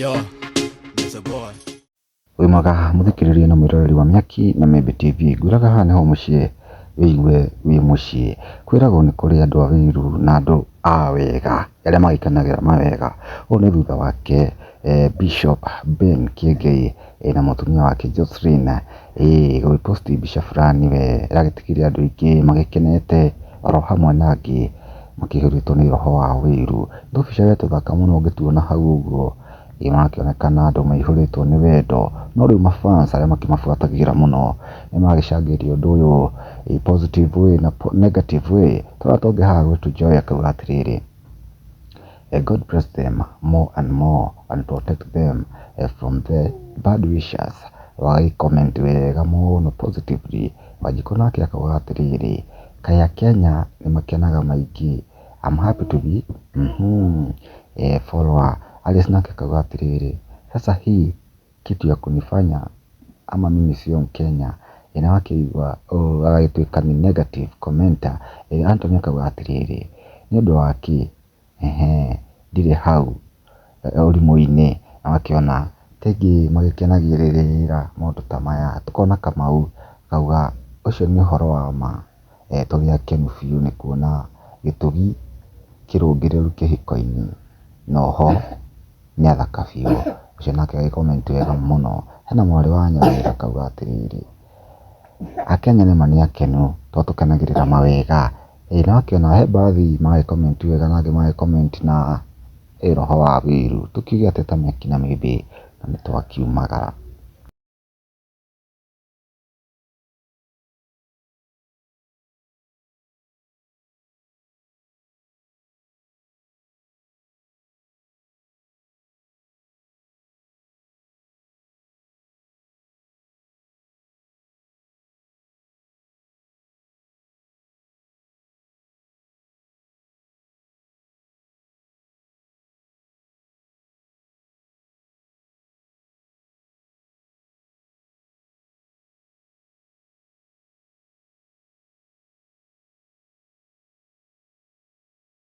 Yo, Mr. Boy. Wĩ mwega mũthikĩrĩria na mwĩroreri wa Mĩaki na Mĩmbi TV. Ngwĩraga haha nĩho mũciĩ wĩigue wĩ mũciĩ. Kwĩragwo nĩ kũrĩ andũ a wĩiru na andũ a wega arĩa magĩkenagĩra mawega. Ũũ nĩ thutha wake Bishop Ben Kĩengei na mũtumia wake Josephine gũgĩ post mbica fulani we ĩragĩtigire andũ aingĩ magĩkenete oro hamwe na angĩ makĩihũrĩtwo nĩ roho wa wĩiru. Tũbica we tũthaka mũno ũngĩtuona hau ũguo. Ĩĩ marakĩonekana andũ maihũrĩtwo nĩ wendo, no rĩu ma fans arĩa makĩmabuatagĩrĩra mũno nĩ maragĩcangĩria ũndũ ũyũ in positive way na negative way. Tũrora tũngĩ haha gwitũ Joy akauga atĩrĩrĩ, God bless them more and more and protect them from the bad wishers. Wagĩ comment wega mũno positively. Wanjikũ nake akauga atĩrĩrĩ, kaĩ akenya nĩ makenaga maingĩ, I'm happy to be follower. Alice nake akauga atĩrĩrĩ, sasa hii kitu ya kunifanya ama mimi sio Mkenya. Na wakĩigua agagĩtuĩka nĩ negative commenter. Anthony akauga atĩrĩrĩ, nĩ ũndũ wa kĩ? Ehe, ndirĩ hau ũrimũ-inĩ. Na wakĩona rĩngĩ magĩkenagĩrĩra maũndũ ta maya. Tũkona Kamau akauga ũcio nĩ ũhoro wa ma, tũrĩ akenu biũ nĩ kuona gĩtũmi kĩrũngĩrĩru kĩhiko-inĩ na oho nĩ athaka biũ. Ũcio nake agĩ comment wega mũno. Hena mwarĩ wa Nyamwĩra akauga atĩrĩrĩ, akenya nĩma nĩ akenu tondũ tũkenagĩrĩra mawega. Ĩĩ na wakĩona he baadhi maragĩ comment wega na angĩ maragĩ comment na roho wa wĩiru. Tũkiuge atĩ ta Mĩaki na Mĩmbi na nĩ twakiumagara.